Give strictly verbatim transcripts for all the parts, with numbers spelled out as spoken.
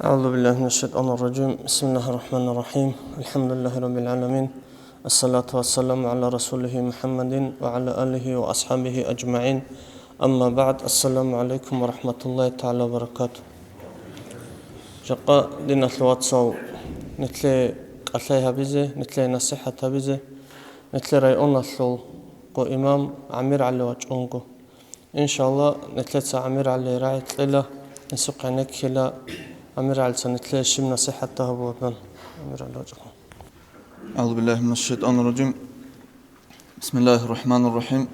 أعوذ بالله من الشيطان الرجيم. بسم الله الرحمن الرحيم. الحمد لله رب العالمين. الصلاة والسلام على رسوله محمد وعلى آله وأصحابه أجمعين. أما بعد. السلام عليكم ورحمة الله تعالى وبركاته. Жакъа, диналъул вацал, нилъее кӀалъай гьабизе, нилъее насихӀат гьабизе, нилъер районалъул гъо имам ГӀамир ГӀали вачӀунго. Иншалла, нилъеца ГӀамир ГӀали рагӀи кьела, гьесухъ гӀенеккила ГӀамир ГӀалица нилъее щиб насихӀатда гьабулеб. ГӀамир ГӀали вачӀа. أعوذ بالله من الشيطان الرجيم. بسم الله الرحمن الرحيم.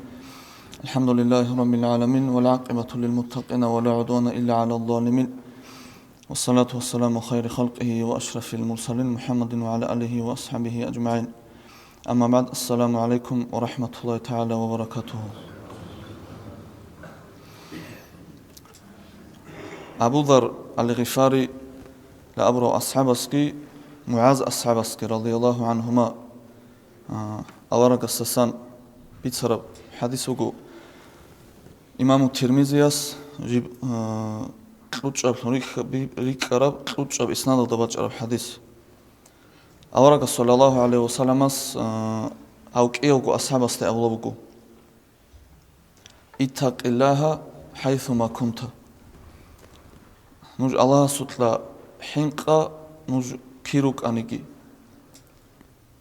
الحمد لله رب العالمين، والعاقبة للمتقين، ولا عدوان إلا على الظالمين. والصلاة والسلام خير خلقه وأشرف المرسلين محمد وعلى آله وأصحابه أجمعين. أما بعد، السلام عليكم ورحمة الله تعالى وبركاته. Абу Зар ал-Гъифари абурав асхӀабасги, МугӀаз асхӀабасги, радияллагьу гӀанхума, а, аварагасдасан бицараб хӀадис вуго. Имаму Тирмизияс жиб-, а, кьучӀаб рихь-, би-, рикӀкӀараб кьучӀаб иснадалда бачӀараб хӀадис. Аварагас, саллаллагьу гӀалайгьи вассаламас, а, гьав кӀиявго асхӀабасде абулеб буго: «Иттакъиллагьа хӀайсума кунта». Нуж Аллагьасукьа хӀинкъа, нуж кир рукӀаниги.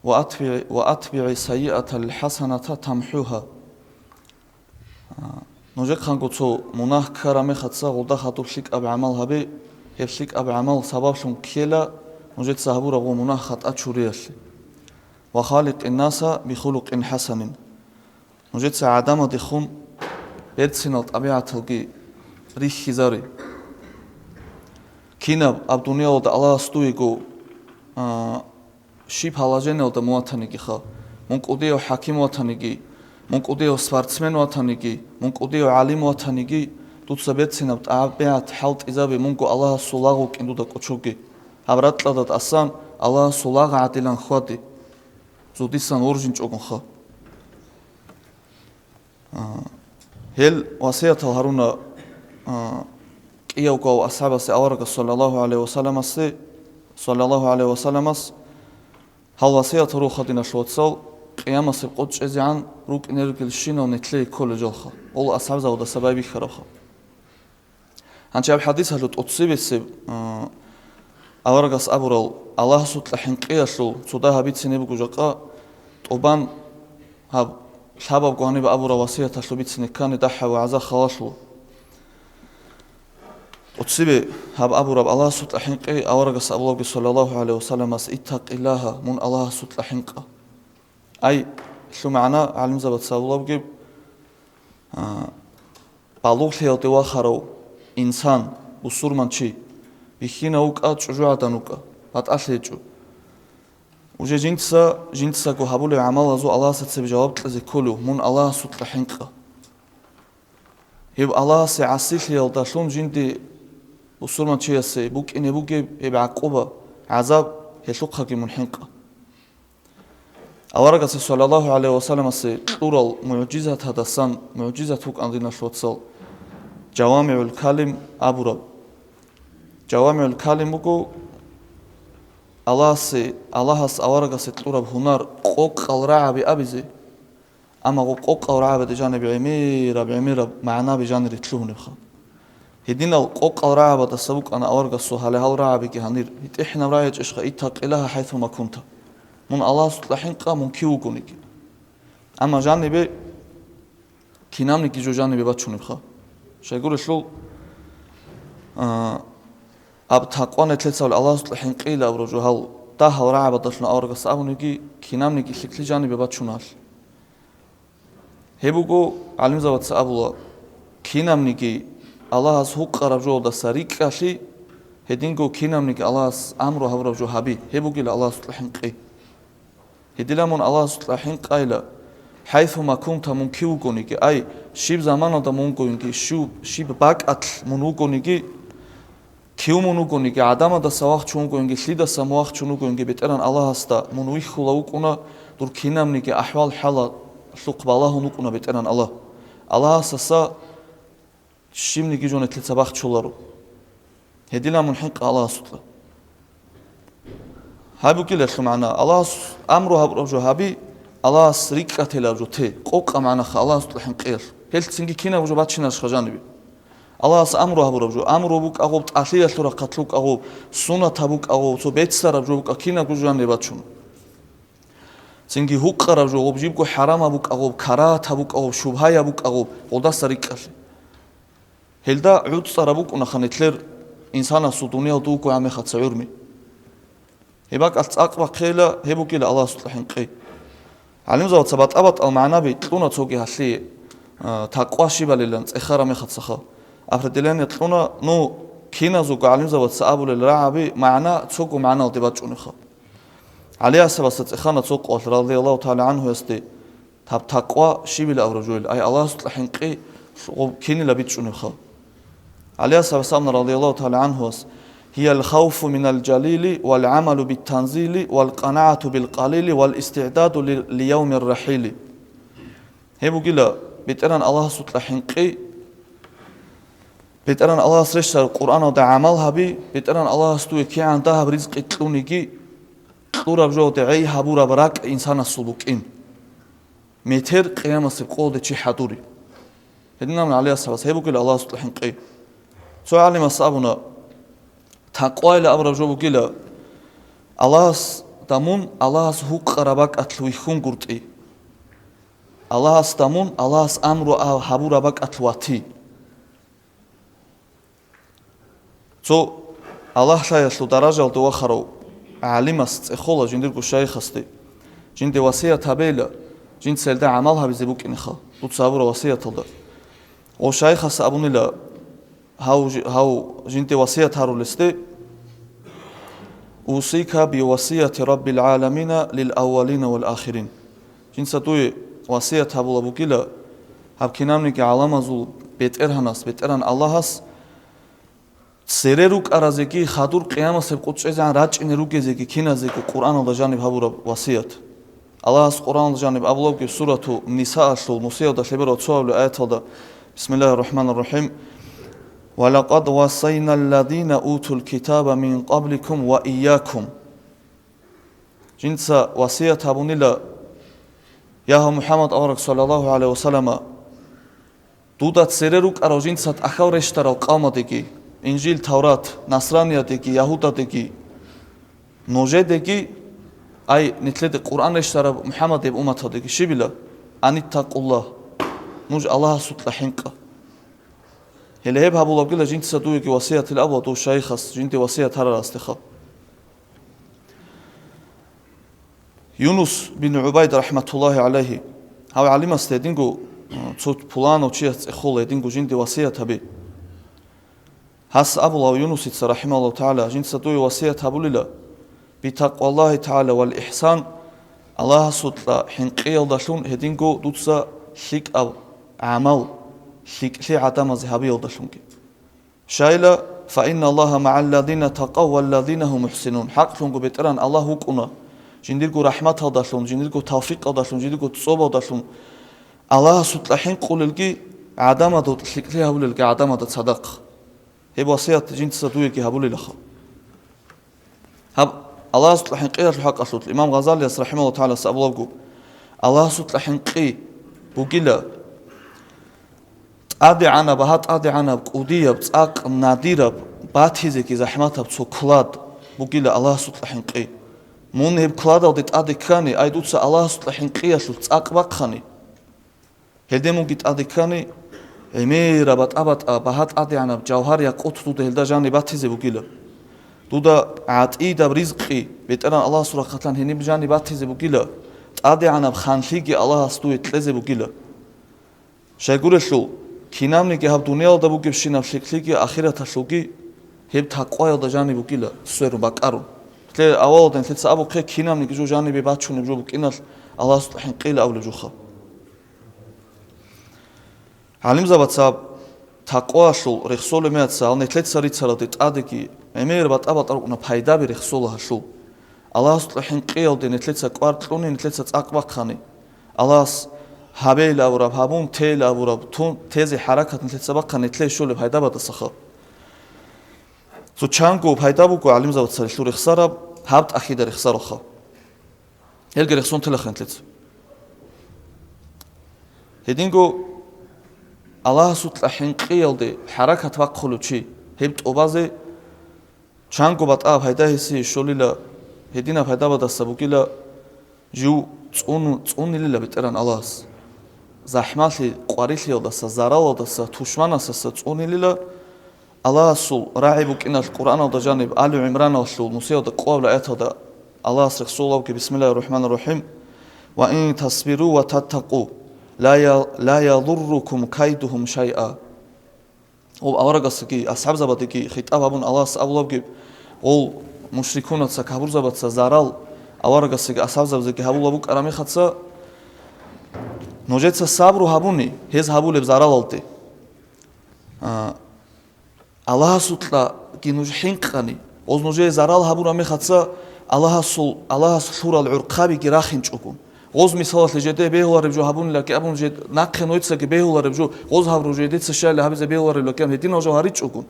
«Ва атбигӀи, ва атбигӀи сайиатал хӀасаната тамхӀугьа». А, нужехъанго цо мунагь ккараб мехаца гъолда хадуб лъикӀаб гӀамал гьабе, гьеб лъикӀаб гӀамал сабаблъун ккела нужеца гьабураб гъо мунагь-хатӀа чуриялъе. «Ва халикъин наса бихулукъин хӀасанин». Нужеца гӀадамаздехун берцинал тӀабигӀаталги рихьизаре. Кинаб аб дуниялалда Аллагьас дуего, а, щиб положениялда мун ватанигиха, мун кӀудияв хӀаким ватаниги, мун кӀудияв спортсмен ватаниги, мун кӀудияв гӀалим ватаниги, дуца берцинаб тӀабигӀат хӀалтӀизабе мунго Аллагьасул лагъ вукӀин дуда кӀочоги. Гьаб ракьалда тӀасан Аллагьасул лагъ гӀадилан хьваде, зодисан воржинчӀогонха. А, гьел васиятал гьаруна, а, кӀиявго асхӀабасе аварагас, саллаллагьу гӀалайгьи вассаламасе, саллаллагьу гӀалайгьи вассаламас, гьал васият гьаруха, диналъул вацал, къиямасеб къо чӀезегӀан рукӀине ругелщинал нилъее кколел жалха, гьел асхӀабзабаздаса байбихьарабха. Гьанже гьаб хӀадисалъул тӀоцебесеб, а, аварагас абурал Аллагьасукьа хӀинкъиялъул цо дагьаб бицине буго жакъа, тӀубан гьаб лъабабго гьаниб абураб васияталъул бицине ккани дагьаб вагӀза халалъул. ТӀоцебе гьаб абураб Аллагьасукьа хӀинкъи аварагас абулабги, саллаллагьу гӀалайгьи вассаламас: «Иттакъиллагьа, мун Аллагьасукьа хӀинкъа». Ай, лъу магӀна гӀалимзабаца абулабги, а, балугълъиялде вахарав инсан, бусурманчи, бихьинав вукӀа, чӀужугӀадан вукӀа, батӀалъи гьечӀо. Уже жинца, жинцаго гьабулеб гӀамалазул Аллагьасда цебе жаваб кьезе кколев, мун Аллагьасукьа хӀинкъа. Гьеб Аллагьасе гӀасилъиялдалъун жинде, бусурманчиясе, букӀине бугеб гьеб гӀакъуба, гӀазаб, гьелъухъаги мун хӀинкъа. Аварагасе, саллаллагьу гӀалайгьи вассаламасе, кьурал мугӀжизатадасан мугӀжизат букӀана, диналъул вацал, ЖавамигӀул Калим абураб. ЖавамигӀул Калим буго Аллагьасе, Аллагьас аварагасе кьураб гьунар къокъал рагӀаби абизе, амма гъо къокъал рагӀабаде жаниб гӀемераб-гӀемераб магӀнаби жанире лъугьунебха. Гьединал къокъал рагӀабадаса букӀана аварагасул гьале гьал рагӀабиги гьанир, гьитӀинаб рагӀи гьечӀищха: «Иттакъиллагьа хӀайсума кунта». Мун Аллагьасукьа хӀинкъа, мун кив вугониги. Амма жанибе кинабниги жо жанибе бачунебха. Щайгурелъул, а, аб такъва нилъеца Аллагьасукьа хӀинкъила абураб жо гьал дагьал рагӀабадалъун аварагас абуниги, кинабниги лъикӀлъи жанибе бачуналъ. Гьеб буго, гӀалимзабаца абула, кинабниги Аллагьас гьукъараб жоялдаса рикӀкӀалъи, гьединго кинабниги Аллагьас амру гьабураб жо гьаби, гьеб бугила Аллагьасукьа хӀинкъи. Гьедила мун Аллагьасукьа хӀинкъайила, хӀайсума кунта, мун кив вугониги, ай, щиб заманалда мун вугониги, щиб, щиб бакӀалъ мун вугониги, кив мун вугониги, гӀадамадаса вахчун вугониги, лъидаса вахчун вугониги, БетӀергьан Аллагьасда мун вихьула вукӀуна, дур кинабниги ахӀвал-хӀалалъухъ балагьун вукӀуна БетӀергьан Аллагь. Аллагьасаса щибниги жо нилъеца бахчуларо. Гьединаб мун хӀинкъа Аллагьасукьа. Гьаб бугила гьелъул магӀна: Аллагьас амру гьабураб жо гьаби, Аллагьас рикӀкӀателаб жо те, къокъа магӀнаха Аллагьасукьа хӀинкъиялъ. Гьелъ цинги кинабго жо бачинарищха жанибе? Аллагьас амру гьабураб жо, амру букӀа гъоб, тӀалъиялъул рахъалъ букӀа гъоб, суннат гьаб букӀа гъоб, цо беццараб жо букӀа, кинабго жо жанибе бачуна. Цинги гьукъараб жо гъоб, жибго хӀарамаб букӀа гъоб, карагьатаб букӀа гъоб, шубгьаяб букӀа гъоб, гъолдаса рикӀкӀалъе. Гьелда гӀуцӀараб букӀунаха нилъер инсанасул дуниялда вугогӀан мехалъ гӀурми. Гьеб бакӀалъ цӀакъ бахъейила, гьеб бугила Аллагьасукьа хӀинкъи. ГӀалимзабаца батӀа-батӀал магӀнаби кьуна цоги гьалъие, а, такъва щибалилан цӀехараб мехалъха. Определение кьуна, ну, киназего гӀалимзабаца абулел рагӀаби магӀна цого магӀналде бачӀунеха. ГӀали асхӀабасда цӀехана цо къоялъ, радияллагьу тагӀала гӀанхуясде, гьаб такъва щибила абураб жоялъ, ай, Аллагьасукьа хӀинкъи гъоб кинила бичӀчӀунебха. ГӀали асхӀабас абуна, радияллагьу тагӀала гӀанхуяс: «Гьиял хавфу минал жалили вал гӀамалу бит танзили вал къанагӀату бил къалили вал истигӀдаду ли-, лиявмир рахӀили». Гьеб бугила БетӀергьан Аллагьасукьа хӀинкъи, БетӀергьан Аллагьас рещтараб Къуръаналда гӀамал гьаби, БетӀергьан Аллагьас дуе кигӀан дагьаб ризкъи кьуниги, кьураб жоялде гӀей гьабураб ракӀ инсанасул букӀин. Метер къиямасеб къоялде чи хӀадури. Гьединаб гӀали асхӀабас, гьеб бугила Аллагьасукьа хӀинкъи. Цо гӀалимас абуна, такъвайила абураб жо бугила: Аллагьасда мун Аллагьас гьукъараб бакӀалъ вихьунгутӀи. Аллагьасда мун Аллагьас амру а-, гьабураб бакӀалъ вати. Цо Аллагь лъаялъул даражалде вахарав гӀалимас цӀехола жиндирго шайхасде: «Жинде васият гьабейила, жинца гьелда гӀамал гьабизе букӀинеха, дуца гьабураб васияталда». Ва шайхас абунила гьав жи-, гьав жинде васият гьарулесде: «Усика би васияти Раббил гӀаламина лил аввалина вал ахирин». Жинца дуе васият гьабула бугила гьаб кинабниги гӀаламазул БетӀергьанас, БетӀергьан Аллагьас, цере рукӀаразеги, хадур къиямасеб къо чӀезегӀан рачӀине ругезеги киназего Къуръаналда жаниб гьабураб васият. Аллагьас Къуръаналда жаниб абулебги, сурату Нисаалъул нусиялда лъеберал цоабилеб аяталда: «Бисмиллагьир рахӀманир рахӀим. Ва лакъад вассайна ллазина утул китаба мин къабликум ва ийякум». Жинца васият гьабунила, я гьав МухӀаммад авараг, саллаллагьу гӀалайгьи ва саллама, дуда цере рукӀарал жинца тӀахьал рещтарал къавмадеги, Инжил, Таврат, насраниядеги, ягьудадеги, нужедеги, ай, нилъеде Къуръан рещтараб МухӀаммадияб умматалдеги щибила: «Аниттакъуллагь», нуж Аллагьасукьа хӀинкъа. Гьеле гьеб гьабулебгила жинца дуеги васиятил абула дов шайхас жинде васият гьарарасдеха. Юнус бин ГӀубайд, рахӀматуллагьи гӀалайгьи, гьав гӀалимасда гьединго, цо пуланав чияс цӀехола гьединго жинде васият гьаби. Гьас абула гьав Юнусица, рахӀимагьуллагьу тагӀала: «Жинца дуе васият гьабулила, битакъваллагьи тагӀала вал ихӀсан, Аллагьасукьа хӀинкъиялдалъун, гьединго дуца лъикӀаб гӀамал, лъикӀлъи гӀадамазе гьабиялдалъунги». Щайила, «Фа инна Аллагьа магӀаллазина такъав валлазина гьум мухӀсинун». ХӀакълъунго БетӀергьан Аллагь вукӀуна жиндирго рахӀматалдалъун, жиндирго тавфикъалдалъун, жиндирго цӀобалдалъун Аллагьасукьа хӀинкъулелги, гӀадамазда лъикӀлъи гьабулелги гӀадамазда цадахъ. Гьеб васият жинца дуеги гьабулилаха. Гьаб, Аллагьасукьа хӀинкъиялъул хӀакъалъулъ имам Гъазалияс, рахӀимагьуллагьу тагӀала, абулебго: «Аллагьасукьа хӀинкъи бугила, тӀадегӀанаб, гьа, тӀадегӀанаб, кӀудияб, цӀакъ надираб, батизеги захӀматаб цо клад бугила Аллагьасукьа хӀинкъи. Мун гьеб кладалде тӀаде ккани, ай, дуца Аллагьасукьа хӀинкъиялъулъ цӀакъ бахъани, гьелде мунги тӀаде ккани, гӀемераб батӀа-батӀа багьа тӀадегӀанаб жавгьар-якъут дуда гьелда жаниб батизе бугила. Дуда гӀатӀидаб ризкъи БетӀергьан Аллагьасул рахъалъан гьениб жаниб батизе бугила, тӀадегӀанаб ханлъиги Аллагьас дуе кьезе бугила. Щайгурелъул, кинабниги гьаб дуниялда бугебщинаб лъикӀлъиги ахираталъулги гьеб такъваялда жаниб бугила сверун бакӀарун. Нилъер авалалда нилъеца абухъе, кинабниги жо жанибе бачунеб жо букӀиналъ Аллагьасукьа хӀинкъила абулеб жоха». ГӀалимзабаца такъваялъул рехсолеб мехалъ, гьал нилъеца рицаралде тӀадеги гӀемер батӀа-батӀа рукӀуна пайдаби рехсола гьалъул. Аллагьасукьа хӀинкъиялде нилъеца кӀвар кьуни, нилъеца цӀакъ бахъани, Аллагьас гьабейил абураб гьабун, тейил абураб тун, тезе хӀаракат нилъеца бахъани, нилъее щолеб пайдабадасаха. Цо чанго пайда буго гӀалимзабаца гьелъул рехсараб, гьаб тӀахьида рехсаралха. Гьелги рехсон тела хентлъица. Гьединго Аллагьасукьа хӀинкъиялде хӀаракат бахъулев чи, гьеб тӀубазе чанго батӀа пайда гьесие щолила, гьединаб пайдабадаса бугила жив цӀуну-, цӀунилила БетӀеран Аллагьас. ЗахӀмалъи къварилъиялдаса, заралалдаса, тушманасаса цӀунилила, Аллагьасул рагӀи букӀиналъ Къуръаналда жаниб Али ГӀимраналъул нусиялда къоабилеб аяталда Аллагьас рехсолавги: «Бисмиллагьир рахӀманир рахӀим. Ва ин тасбиру ва таттакъу, ла я-, ла ядуррукум кайдухум шайъа». Гьоб аварагасдаги асхӀабзабадаги хитӀаб гьабун Аллагьас абулабги, гъол мушрикунаца, капурзабаца зарал аварагасдаги асхӀабзабаздаги гьабулаб букӀараб мехаца, нужеца сабру гьабуни гьез гьабулеб заралалде. А, Аллагьасукьаги нуж хӀинкъани, гъоз нужее зарал гьабураб мехаца, Аллагьасул, Аллагьас лъурал гӀурхъабиги рахинчӀого. Гъоз, мисалалъе, жеде бегьулареб жо гьабунилаги абун, жед нахъе нойцаги бегьулареб жо, гъоз гьабураб жо жедеца щайилан гьабизе бегьулареб лакӀан гьединал жо гьаричӀого.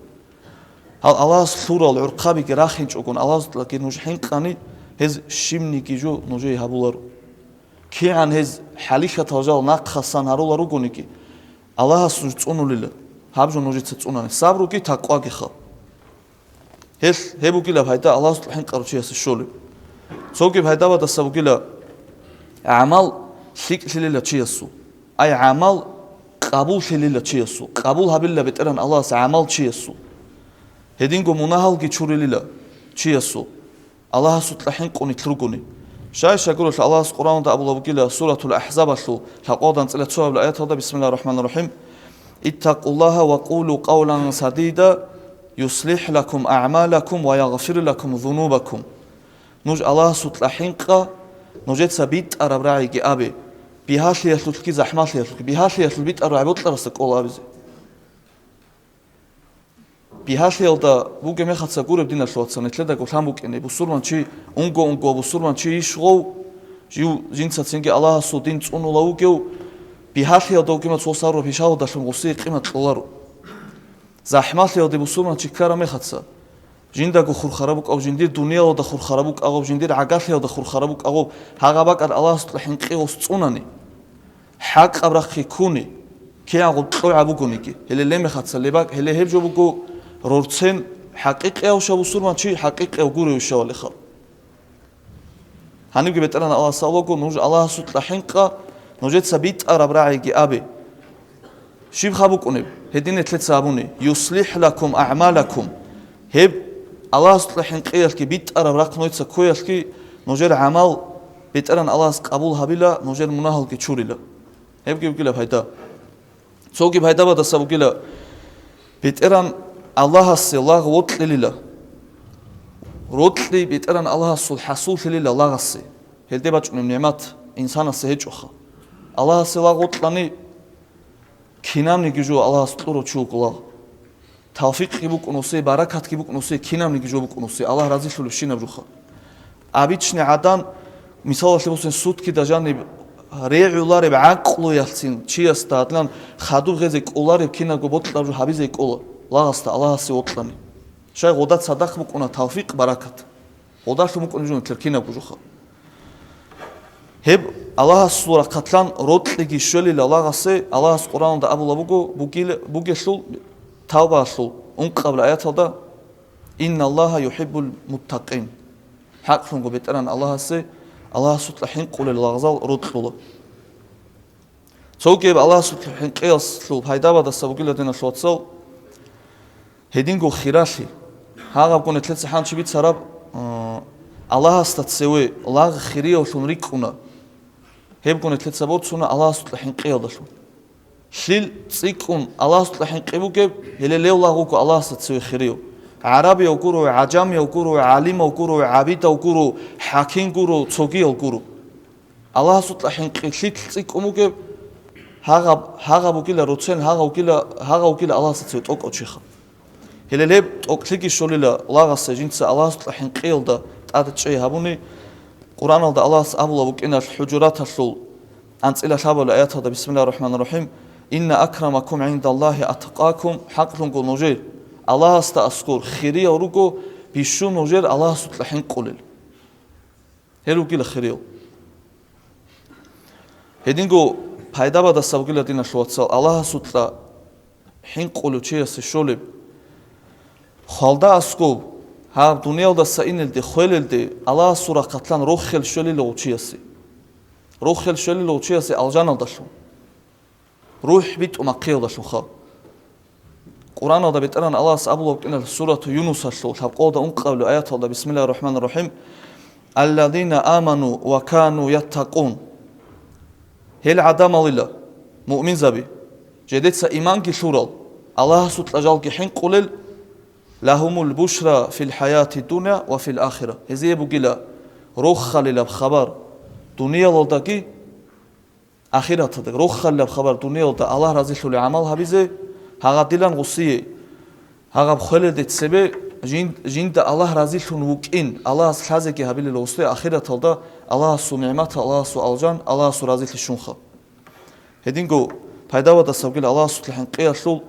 Гьал Аллагьас лъурал гӀурхъабиги рахинчӀого, Аллагьасукьаги нуж хӀинкъани, гьез щибниги жо нужее гьабуларо. КигӀан гьез хӀалихьатал жал нахъасан гьарулел ругониги, Аллагьас нуж цӀунулила, гьаб жо нужеца цӀунани, сабруги такъваги хал. Гьелъ гьеб бугила пайда Аллагьасукьа хӀинкъарав чиясе щолеб. Цоги пайдабадаса бугила гӀамал лъикӀлъилила чиясул, ай гӀамал къабуллъилила чиясул, къабул гьабилла БетӀеран Аллагьас гӀамал чиясул. Гьединго мунагьалги чурилила чиясул. Аллагьасукьа хӀинкъун нилъ ругони. Щай-щай гурелъул Аллагьас Къуръаналда абулаб бугила Суратул АхӀзабалъул лъабкъоялда анцӀила цоабилеб аяталда: «Бисмиллагьир рахӀманир рахӀим. Иттакъуллагьа ва къулу къавлан садида, юслихӀ лакум агӀмалакум ва ягъфир лакум зунубакум». Нуж Аллагьасукьа хӀинкъа, нужеца битӀараб рагӀиги абе, бигьалъиялъулъги захӀмалъиялъулъги. Бигьалъиялъул битӀараб рагӀи бокьарасда кӀола абизе. Бигьалъиялда бугеб мехаца гуреб, диналъул вацал, нилъедаго лъан букӀине, бусурманчи, унго-унго бусурманчи иш гъов, жив жинцацинги Аллагьасул дин цӀунула вугев, бигьалъиялда вугеб мехаца гъос гьарураб пишаладалъун гъосие къимат кьоларо. ЗахӀмалъиялде бусурманчи ккараб мехаца, жиндаго хурхараб букӀав, жиндир дуниялалда хурхараб букӀагъоб, жиндир гӀагарлъиялда хурхараб букӀагъоб, гьагъаб бакӀалда Аллагьасукьа хӀинкъи гъос цӀунани, хӀакъаб рахъги ккуни, кигӀан гъоб кьогӀаб бугониги, гьеле лемехаца лебакӀ, гьеле гьеб жо буго рорцен хӀакъикъиявщав бусурманчи, хӀакъикъияв гуревщавали хал. Гьанибги БетӀеран Аллагьас абулаго, нуж Аллагьасукьа хӀинкъа, нужеца битӀараб рагӀиги абе. Щиб хаб букӀунеб? Гьедин нилъеца абуни: «ЮслихӀ лакум агӀмалакум». Гьеб Аллагьасукьа хӀинкъиялъги битӀараб рахъ нойца ккоялъги нужер гӀамал БетӀеран Аллагьас къабул гьабила, нужер мунагьалги чурила. Гьебги бугила пайда. Цоги пайдабадаса бугила, БетӀеран Аллагьасе лагъ вокьилила. Рокьи БетӀеран Аллагьасул хӀасуллъилила лагъасе. Гьелде бачӀунеб нигӀмат инсанасе гьечӀоха. Аллагьасе лагъ вокьани, кинабниги жо Аллагьас кьурав чи вуго лагъ. Тавфикъги букӀун усе, баракатги букӀун усе, кинабниги жо букӀун усе, Аллагь разилъулебщинаб жоха. Обычный гӀадан, мисалалъе босен, суткида жаниб регӀулареб гӀакълуялъцин чиясда гьадлан хадуб гъезе кӀолареб кинабго бокьараб жо гьабизе кӀола, лагъасда Аллагьасе вокьани. Щай гъода цадахъ букӀуна тавфикъ, баракат. Гъодалъун букӀунеб жо нилъер кинабго жоха. Гьеб Аллагьасул рахъалъан рокьиги щвелила лагъасе, Аллагьас Къуръаналда абулаб буго, бугил-, бугелъул, Тавбаялъул ункъабилеб аяталда: «Инналлагьа юхӀиббул муттакъин». ХӀакълъунго БетӀеран Аллагьасе, Аллагьасукьа хӀинкъулел лагъзал рокьула. Цоги гьеб Аллагьасукьа хӀинкъиялъул пайдабадаса бугила, диналъул вацал, гьединго хиралъи. Гьагъабго нилъеца гьанчи бицараб, э, Аллагьасда цеве лагъ хириявлъун рикӀкӀуна. Гьебго нилъеца борцуна Аллагьасукьа хӀинкъиялдалъун. Лъил цӀикӀкӀун Аллагьасукьа хӀинкъи бугеб, гьеле лев лагъ вуго Аллагьасда цеве хирияв. ГӀарабияв гуро, гӀажамияв гуро, гӀалимав гуро, гӀабидав гуро, хӀаким гуро, цогиял гуро. Аллагьасукьа хӀинкъи лъил цӀикӀкӀун бугеб, гьагъаб, гьагъаб вугила роцен, гьагъав вугила, гьагъав вугила Аллагьасда цеве тӀокӀав чиха. Гьеле гьеб тӀокӀлъиги щолила лагъасе жинца Аллагьасукьа хӀинкъиялда тӀад чӀей гьабуни, Къуръаналда Аллагьас абулаб букӀиналъ ХӀужураталъул анцӀила лъабабилеб аяталда: «Бисмиллагьир рахӀманир рахӀим. Инна акрамакум гӀиндаллагьи аткъакум», хӀакълъунго нужер Аллагьасда аскӀор хириял руго бищун нужер Аллагьасукьа хӀинкъулел. Гьел ругила хириял. Гьединго пайдабадаса бугила, диналъул вацал, Аллагьасукьа хӀинкъулев чиясе щолеб. Хвалда аскӀоб, гьаб дуниялдаса инелде, хвелелде, Аллагьасул рахъалъан рохел щвелилав чиясе. Рохел щвелилав чиясе алжаналдалъун. РухӀ битӀун ахъиялдалъунха. Къуръаналда БетӀергьан Аллагьас абулеб букӀиналъ, сурату Юнусалъул лъабкъоялда ункъабилеб аяталда, бисмиллагьир рахӀманир рахӀим, «Алладина аману ва кану яттакъун». Гьел гӀадамалила, муъминзаби, жедеца иманги лъурал, Аллагьасукьа жалги хӀинкъулел, «лагьумул бушра фил хӀаяти дуня ва фил ахира». Гьезие бугила рохалилаб хабар дуниялалдаги ахираталда, рохалилаб хабар дуниялда Аллагь разилъулеб гӀамал гьабизе, гьагъадилан гъусие, гьагъаб хвеледе цебе жин-, жинда Аллагь разилъун вукӀин, Аллагьас лъазеги гьабилел гъусде ахираталда Аллагьасул нигӀмат, Аллагьасул алжан, Аллагьасул разилъи щунха. Гьединго пайдабадаса бугила Аллагьасукьа хӀинкъиялъул,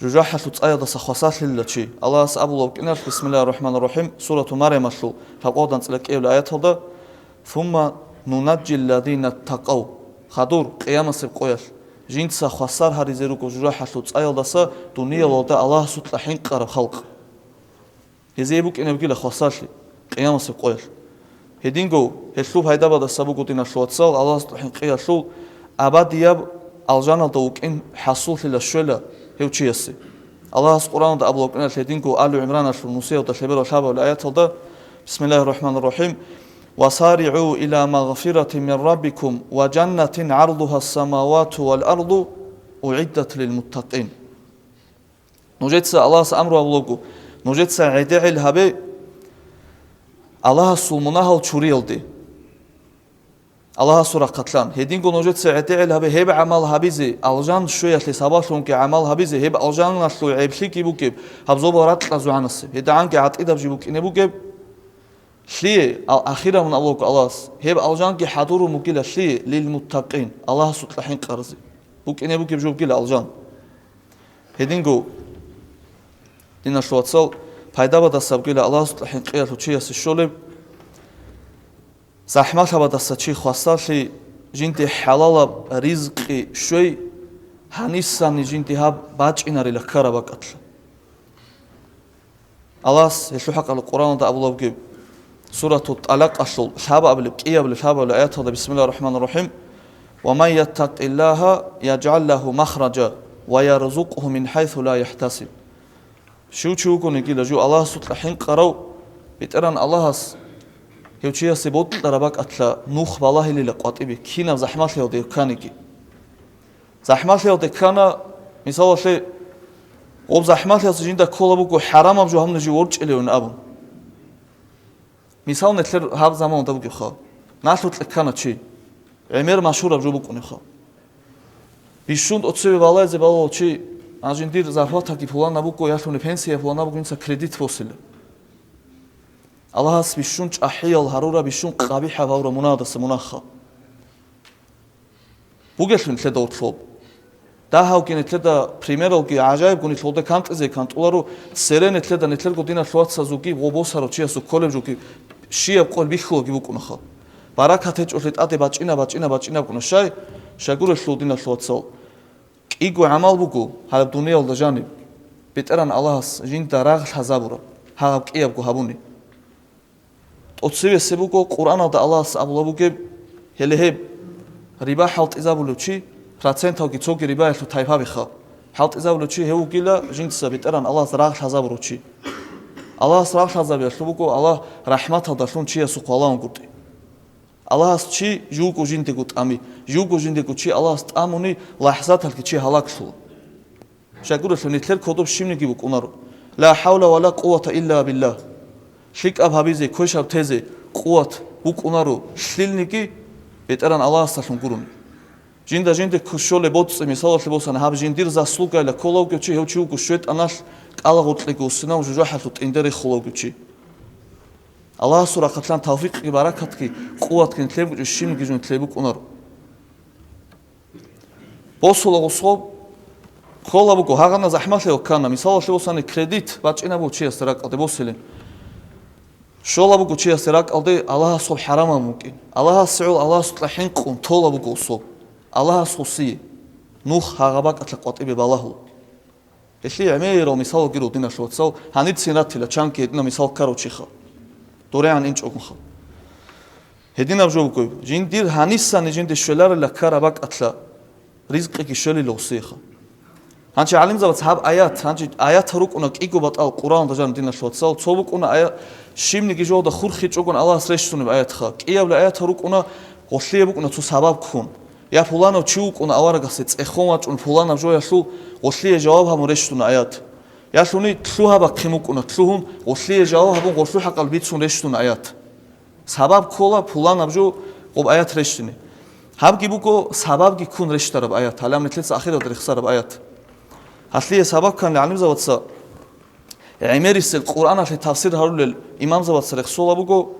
жужахӀалъул цӀаялдаса хвасарлъила чи. Аллагьас абулеб букӀиналъ, бисмиллагьир рахӀманир рахӀим, сурату Марямалъул лъабкъоялда анцӀила кӀиабилеб аяталда, «Сумма нунаджи лладина ттакъав». Хадур, къиямасеб къоялъ, жинца хвасар гьаризе руго жужахӀалъул цӀаялдаса дуниялалда Аллагьасукьа хӀинкъараб халкъ. Гьезие букӀинебгила хвасарлъи къиямасеб къоялъ. Гьединго гьелъул пайдабадаса буго, диналъул вацал, Аллагьасукьа хӀинкъиялъул абадияб алжаналда вукӀин хӀасуллъила щвела гьев чиясе. Аллагьас Къуръаналда абулеб букӀиналъ гьединго Алу ГӀимраналъул нусиялда лъеберал лъабабилеб аяталда, бисмиллагьир рахӀманир рахӀим, «Ва саригӀу иля магъфиратин мин раббикум ва жаннатин гӀардугьа ссамавату вал арду угӀиддат лил муттакъин». Нужеца Аллагьас амру гьабулаго, нужеца гӀедегӀел гьабе Аллагьасул мунагьал чуриялде. Аллагьасул рахъалъан. Гьединго нужеца гӀедегӀел гьабе гьеб гӀамал гьабизе, алжан щвеялъе сабаблъунги гӀамал гьабизе, гьеб алжаналъул гӀеблъиги бугеб, гьаб зобал ракьазегӀанасеб, гьедигӀанги гӀатӀидаб жо букӀине бугеб. Лъие, ал-, ахираб мун абулаго Аллагьас, гьеб алжанги хӀадурун бугила лъие, лилмуттакъин, Аллагьасукьа хӀинкъаразе. БукӀине бугеб жо бугила алжан. Гьединго, диналъул вацал, пайдабадаса бугила Аллагьасукьа хӀинкъиялъул чиясе щолеб, захӀмалъабадаса чи хвасарлъи, жинде хӀалалаб ризкъи щвей, гьанисани жинде гьаб бачӀинарила ккараб бакӀалъа. Аллагьас гьелъул хӀакъалъулъ Къуръаналда абулеб бугеб, сурату ТӀалакъалъул лъабабилеб, кӀиабилеб, лъабабилеб аяталда, бисмиллагьир рахӀманир рахӀим, «Ва ман яттакъиллагьа яжгӀал лагьу махража ва ярзукъгьу мин хӀайсу ла яхӀтасиб». Щив чи вугонигила жив Аллагьасукьа хӀинкъарав, БетӀергьан Аллагьас гьев чиясе бокьараб бакӀалъа нух балагьилила къватӀибе, кинаб захӀмалъиялде кканиги. ЗахӀмалъиялде ккана, мисалалъе, гъоб захӀмалъиялъ жинда ккола буго хӀарамаб жо гьабун жив ворчӀилевин абун. Мисал, нилъер гьаб заманалда бугебха, налъукье ккана чи, гӀемер машгьураб жо букӀунебха. Бищун тӀоцеве балайзе балав чи, а жиндир зарплатаги пуланаб буго, ялъуни пенсия пуланаб буго, инца кредит босила. Аллагьас бищун чӀахӀиял гьарураб, бищун къабихӀаб гьавураб мунагьалдаса мунагьха. Бугелъул нилъеда гъорлъоб. Дагьавги нилъеда примералги гӀажаибго нилъ гъолда кантӀизе кантӀуларо, цере нилъеда нилъерго диналъул вацазулги гъо босарав чиясул кколеб жоги, щияб къойил бихьулаги букӀунаха. Баракат гьечӀолъи тӀаде бачӀина, бачӀина, бачӀина букӀуна. Щай? Щайгурелъул, диналъул вацал, кӀиго гӀамал буго гьаб дуниялда жаниб, БетӀергьан Аллагьас жинда рагъ лъазабураб, гьаб кӀиябго гьабуни. ТӀоцевесеб буго Къуръаналда Аллагьас абулеб бугеб, гьеле гьеб риба хӀалтӀизабулев чи, проценталги цоги рибаялъул тайпабиха, хӀалтӀизабулев чи гьев вугила жинца БетӀергьан Аллагьас рагъ лъазабурав чи. Аллагьас рагъ лъазабиялъул буго Аллагь рахӀматалдалъун чиясухъ валагьунгутӀи. Аллагьас чи живго жиндего тӀами, живго жиндего чи Аллагьас тӀамуни, лахӀзаталъги чи гьалаглъула. Щайгурелъул нилъер кодоб щибниги букӀунаро. Ла хӀавла ва ла къуввата илла биллагь. ЛъикӀаб гьабизе, квешаб тезе къуват букӀунаро лъилниги БетӀергьан Аллагьасдалъун гурони. Жинда жинде ккущолеб боцӀи, мисалалъе босани, гьаб жиндир заслугайилан кколев вугев чи, гьев чи вуго щветӀаналъ кӀалагъоркьеги вуссинав жужахӀалъул тӀиндерихъулев вугев чи. Аллагьасул рахъалъан тавфикъги, баракатги, къуватги нилъер букӀин щибниги жо нилъее букӀунаро. Босула гъусгъоб, Ккола буго, гьагъана захӀмалъи ваккана, мисалалъе босани, кредит бачӀинабу чиясда ракӀалде босилин. Щола буго чиясда ракӀалде Аллагьасул хӀарамал мукӀин. Аллагьасе гӀол Аллагьасукьа хӀинкъун тола буго усул. Аллагьас гъусие. Нух гьагъа бакӀалъа къватӀибе балагьула. Гьелъие гӀемерал мисалги руго, диналъул вацал, гьанирцин ратила, чанги гьединаб мисал ккарав чиха. ДорегӀан инчӀогунха. Гьединаб жо буго, жиндир гьанисани жинде щвеларила ккараб бакӀалъа ризкъиги щвелила гъусиеха. Гьанчи гӀалимзабац гьаб аят, гьанчи аятал рукӀуна кӀиго батӀал Къуръаналда жаниб, диналъул вацал, цо букӀуна ая-, щибниги жолда хурхичӀогун Аллагьас рещтӀунеб аятха, кӀиябли аятал рукӀуна гъолъие букӀуна цо сабаб ккун. Я пуланав чи вукӀуна аварагасе цӀехон вачӀун пуланаб жоялъул гъолъие жаваб гьабун рещтӀуна аят. Ялъуни лъугьа-бахъин букӀуна лъугьун, гъолъие жаваб гьабун гъолъул хӀакъалъ бицун рещтӀуна аят. Сабаб ккола пуланаб жо гъоб аят рещтӀине. Гьабги буго сабабги ккун рещтӀараб аят, гьале гьаб нилъеца ахиралда рехсараб аят. Гьалъие сабаб кканила гӀалимзабаца гӀемерисел Къуръаналъе тафсир гьарулел имамзабаца рехсола буго,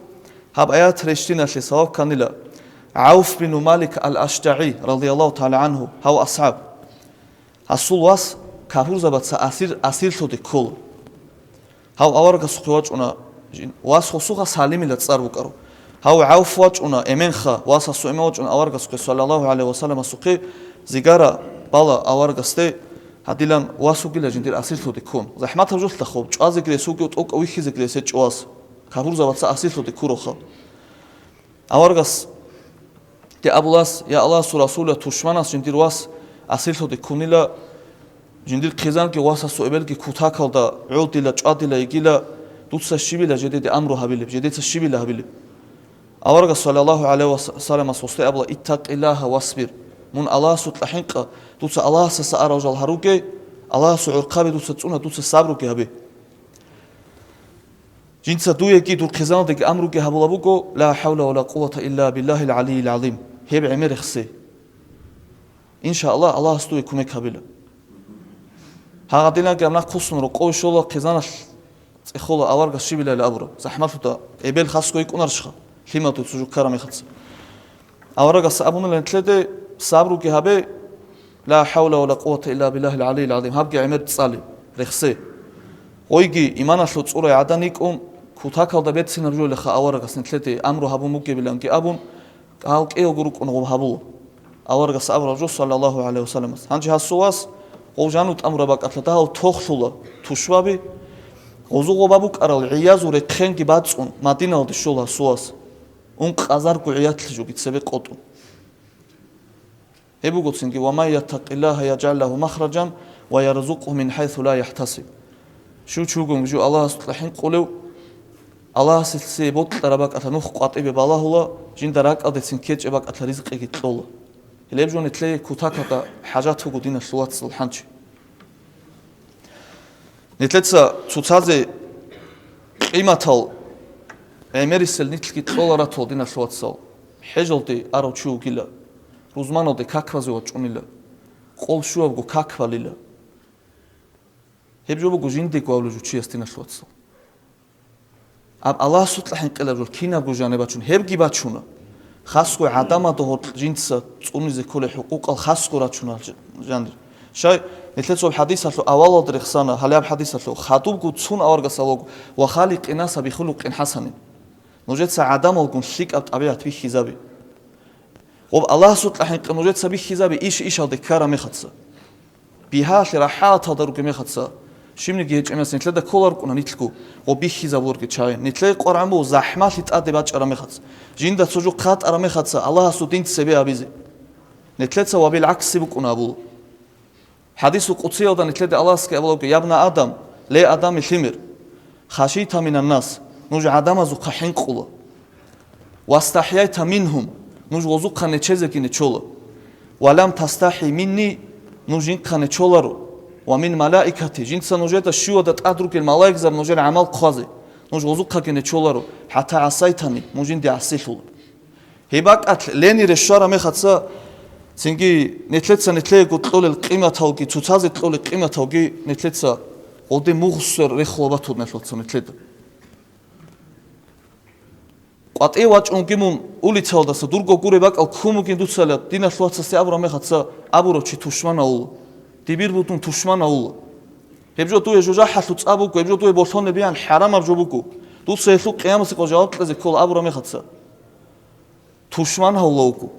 гьаб аят рещтӀиналъе сабаб кканила ГӀавф бину Малик ал-АшжагӀи, радияллагьу тагӀала гӀангьу, гьав асхӀаб. Гьасул вас капурзабаца асир, асирлъуде ккола. Гьав аварагасухъе вачӀуна, жин-, вас гъосуха Салимила цӀар букӀарав. Гьав ГӀавф вачӀуна, эменха, вас гьасул эмен вачӀуна аварагасухъе, саллаллагьу гӀалайгьи ва салламасухъе, зигара бала аварагасде, гьадилан вас вугила жиндир асирлъуде ккун. ЗахӀматаб жолъа хоб, чӀвазеги рес вугев, тӀокӀав вихьизеги рес гьечӀо вас. Капурзабаца асирлъуде ккурабха. Аварагас те абулас, я Аллагьасул Расулалъ тушманас жиндир вас асирлъуде ккунила, жиндир хъизанги васасул эбелги кутакалда гӀодила, чӀвадила йигила, дуца щибила жедеде амру гьабилеб, жедеца щибила гьабилеб? Аварагас, саллаллагьу гӀалайгьи ва салламас, гъосде абула: «Иттакъиллагьа васбир». Мун Аллагьасукьа хӀинкъа, дуца Аллагьасаса арал жал гьаруге, Аллагьасул гӀурхъаби дуца цӀуна, дуца сабруги гьабе. Жинца дуеги дур хъизаналдеги амруги гьабула буго, ла хӀавла ва ла къуввата илла биллагьил гӀалийил гӀазим. Гьеб гӀемер рехсе. Иншааллагь, Аллагьас дуе кумек гьабила. Гьагъадинабги амнахъ хъусун рокъове щола, хъизаналъ цӀехола аварагас щибилали абура. ЗахӀмалъуда эбел хасго йикӀунарищха? Лъималъул цо жо ккараб мехалъ. Аварагас абунила нилъеде: «Сабруги гьабе, ла хӀавла ва ла къуввата илла биллагьил гӀалийил гӀазим». Гьабги гӀемер цӀали, рехсе. Гъойги иманалъул цӀурай гӀадан йикӀун, кутакалда берцинаб жолеха аварагас нилъеде амру гьабун бугебиланги абун, гьал кӀиялго рукӀун гъоб гьабула. Аварагас абураб жо, саллаллагьу гӀалайгьи ва салламас. Гьанже гьасул вас гъов жану тӀамураб бакӀалъа дагьал тохлъула тушбаби, гъозу гъоба букӀарал гӀиязул рехъенги бацӀун, Мадиналде щола гьасул вас. Ункъазарго гӀиятлъи жоги цебе къотӀун. Гьеб буго цинги: «Ва ман яттакъиллагьа яжгӀал лагьу махражан ва ярзукъгьу мин хӀайсу ла яхӀтасиб». Щив чи вугониги жо Аллагьасукьа хӀинкъулев, Аллагьас гьесие бокьараб бакӀалъа нух къватӀибе балагьула, жинда ракӀалдецин ккечӀеб бакӀалъа ризкъиги кьола. Гьелеб жо нилъее кутакалда хӀажат буго, диналъул вацал, гьанчи. Нилъеца цоцазе къиматал гӀемерисел нилъги кьола ратула, диналъул вацал. ХӀежалде арав чи вугила, рузманалде как базе вачӀунила, къол щуабго как балила. Гьеб жо буго жиндего гьавулев жо чияс, диналъул вацал. Аб Аллагьасукьа хӀинкъилаб жо кинабго жаниб бачун, гьебги бачуна. Хасго гӀадамалда гьоркь жинца цӀунизе кколел хӀукъукъал хасго рачуна ж-, жанир. Щай, нилъеца гьаб хӀадисалъул авалалда рехсана, гьале гьаб хӀадисалъул: «Хадубго цун аварагас авалаго, ва халикъи наса бихулукъин хӀасанин». Нужеца гӀадамалгун лъикӀаб тӀабигӀат бихьизабе. Гъоб Аллагьасукьа хӀинкъи нужеца бихьизабе иш-ишалде ккараб мехаца. Бигьалъе рахӀаталда ругеб мехаца, щибниги гьечӀеб мехаца нилъеда кколаркуна нилъго гъоб бихьизабуларги чагӀи. Нилъее къваргӀун буго захӀмалъи тӀаде бачӀараб мехаца, жинда цо жо хъатӀараб мехаца Аллагьасул дин цебе гьабизе. Нилъеца ва билгӀакси букӀуна абула. ХӀадисул къудсиялда нилъеда Аллагьасги абулаго: «Ябна Адам, ле Адамил лъимер, хашийта минаннас, нуж гӀадамазухъа хӀинкъула. ВастахӀяйта мингьум, нуж гъозухъа нечезеги нечола. Ва лам тастахӀи минни, нуж жинхъа нечоларо. Ва мин малаикати, жинца нужеда щивада тӀад ругел малаикзаб нужер гӀамал хъвазе, нуж гъозухъаги нечоларо, хӀатта гӀасайтани, мун жинде гӀасилъула». Гьеб бакӀалъ ленире щвараб мехаца, цинги нилъеца нилъеего кьолел къиматалги, цоцазе кьолел къиматалги нилъеца гъоде мугъсер рехула батур нилъеца нилъеда. КъватӀив вачӀунги мун улицалдаса дурго гуреб бакӀал ккун бугин дуцала, диналъул вацасе абураб мехаца абурав чи тушман гьавула. Дибир бутун тушман гьавула. Гьеб жо дуе жужахӀалъу цӀа буго, гьеб жо дуе болъонеб бигӀан хӀарамаб жо буго. Дуца гьелъул къиямасеб къо жаваб кьезе ккола абураб мехаца. Тушман гьавула вуго.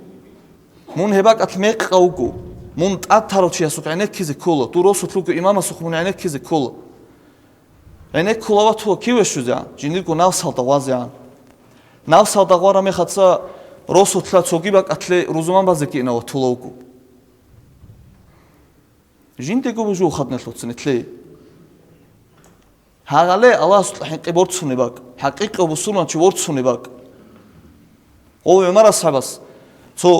Мун гьеб бакӀалъ мекъа вуго. Мун тӀад тарав чиясухъ гӀенеккизе ккола. Дур росулъ вуго имамасухъ мун гӀенеккизе ккола. ГӀенеккула ватула киве щузегӀан, жиндирго навсалда гъвазегӀан. Навсалда гъвара мехаца росулъа цоги бакӀалъе рузуман базе кӀина ватула вуго. Жиндего бужу хадналъуцин итлъи. Гьагъале Аллагьасукьа хӀинкъи борцунеб бакӀ, хӀакъикъав бусурманчи ворцунеб бакӀ. Гъов ГӀумар асхӀабас цо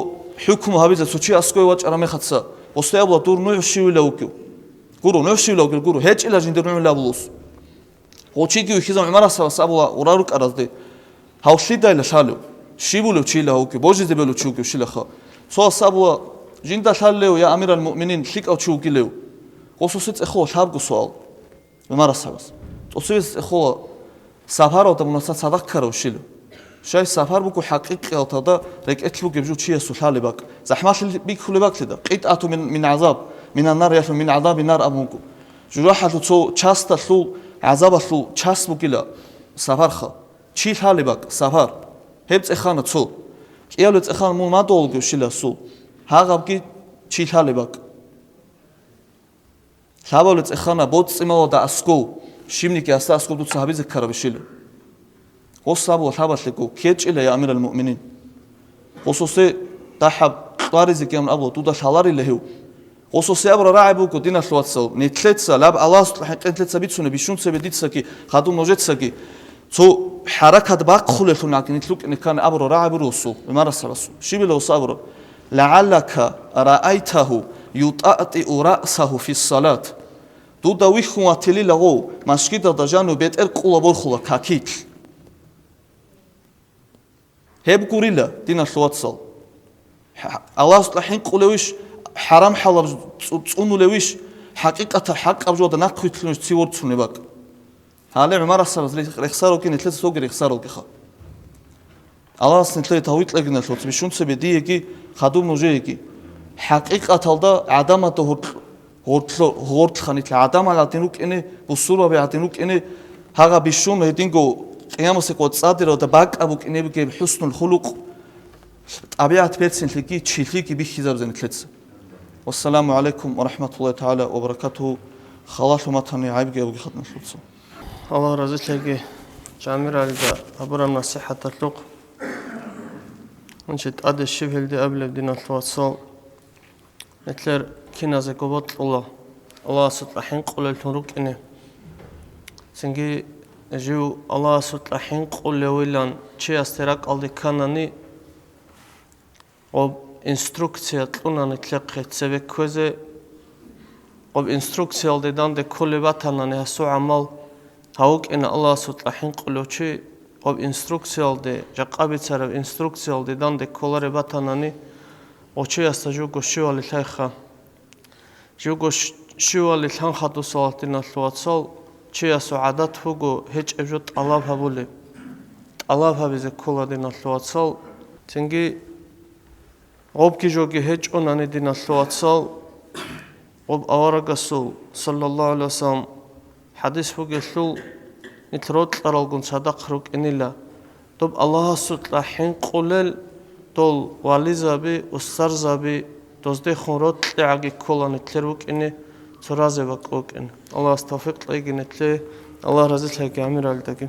хӀукму гьабизе цо чи аскӀове вачӀараб мехаца, гъосде абула, дур нугӀ щивила вукӀив? Гуро, нугӀ щивила вукӀил гуро, гьечӀила жиндир нугӀила абулус. Гъов чиги вихьизан ГӀумар асхӀабас абула гъура рукӀаразде, гьав лъидайила лъалев? Щибулев чийила гьав вукӀив? Божизе белев чи вукӀив щилаха? Цо ас абула, жинда лъалев, я амирал муъминин, лъикӀав чи вукӀилев? Гъосусе цӀехола лъабго суал. ГӀумар асхӀабас. ТӀоцебесеб цӀехола, сапаралда мунасан цадахъ ккарав щилев? Щай сапар буго хӀакъикъиялда рекӀелъ бугеб жо чиясул лъалеб бакӀ. ЗахӀмалъи бихьулеб бакӀлъида, къитӀату мин, мин гӀазаб, минан нар, ялъун мин гӀазаби нар абун буго. ЖужахӀалъул цо часталъул гӀазабалъул част бугила сапарха. Чи лъалеб бакӀ, сапар. Гьеб цӀехана цо. КӀиялеб цӀехана мун мадугьал вугев щиласул. Гьагъабги чи лъалеб бакӀ. Лъабабилеб цӀехана боцӀи-малалда аскӀов, щибниги гьасда аскӀов дуца гьабизе ккарабищила. Гъос абула лъабалъего, ккечӀила, я амирал муъминин. Гъосусе дагьаб кьваризеги абун абула, дуда лъаларила гьев. Гъосусе абураб рагӀи буго, диналъул вацал, нилъеца, лъаб Аллагьасукьа хӀинкъи нилъеца бицунеб, бищун цебе дицаги, хадуб нужецаги. Цо хӀаракат бахъулелъул нахъе нилъ рукӀине ккани абураб рагӀи буго гъосул, ГӀумар асхӀабасул. Щибила гъос абураб? «ЛагӀаллака раайтагьу ютӀатӀиу раъсагьу фиссалат». Дуда вихьун ватилила гъов, машгидалда жанив бетӀер къула борхула какилъ. Гьеб гурила, диналъул вацал. ХӀ-, Аллагьасукьа хӀинкъулевищ, хӀарам-хӀалал цӀу-, цӀунулевищ, хӀакъикъатаб хӀакъаб жода нахъвилълъунищ ци ворцунеб бакӀ. Гьале ГӀумар асхӀабас рехсаралги нилъеца цоги рехсаралгиха. Аллагьас нилъее тавфикъ кьегиналъуц бищун цебе диеги, хадуб нужееги. ХӀакъикъаталда гӀадамазда гьоркь-, гьортлъо-, гьортлъа нилъ гӀадамал гӀадин рукӀине, бусурбаби гӀадин рукӀине, гьагъа бищун гьединго къиямасеб къо цӀадиралда бакӀаб букӀине бугеб хӀуснул хулукъ, тӀабигӀат берцинлъиги, чилъиги бихьизабизе нилъеца. Вассаламу гӀалайкум ва рахӀматуллагьи тагӀала ва баракатугьу. Халалъ уматани гӀайибги абуги хадуб нужеца. Аллагь разилъаги, ГӀамиралида гьабураб насихӀаталъухъ. Гьанже тӀаде щиб гьелде абилеб, диналъул вацал, нилъер киназего бокьула Аллагьасукьа хӀинкъулеллъун рукӀине. Цинги жив Аллагьасукьа хӀинкъулевилан чиясде ракӀалде кканани, гъоб инструкция кьуна нилъехъе цебе кквезе. Гъоб инструкциялде данде кколеб батанани гьасул гӀамал, гьав вукӀина Аллагьасукьа хӀинкъулев чи, гъоб инструкциялде, жакъа бицараб инструкциялде данде кколареб батанани, гъов чиясда живго щивали лъайха. Живго щ-, щивали лъан хадусалат, диналъул вацал, чиясул гӀадат буго гьечӀеб жо тӀалаб гьабулеб. ТӀалаб гьабизе ккола, диналъул вацал. Цинги гъобги жоги гьечӀонани, диналъул вацал, гъоб аварагасул, саллаллагьу гӀалайгьи вассалам, хӀадис бугелъул, нилъ рокьаралгун цадахъ рукӀинила. Доб Аллагьасукьа хӀинкъулел дол вализаби, устарзаби, доздехун рокьигӀаги ккола нилъер вукӀине, цо разе бакӀ вукӀине. Аллагьас тавфикъ кьеги нилъее, Аллагь разилъаги ГӀамиралидаги.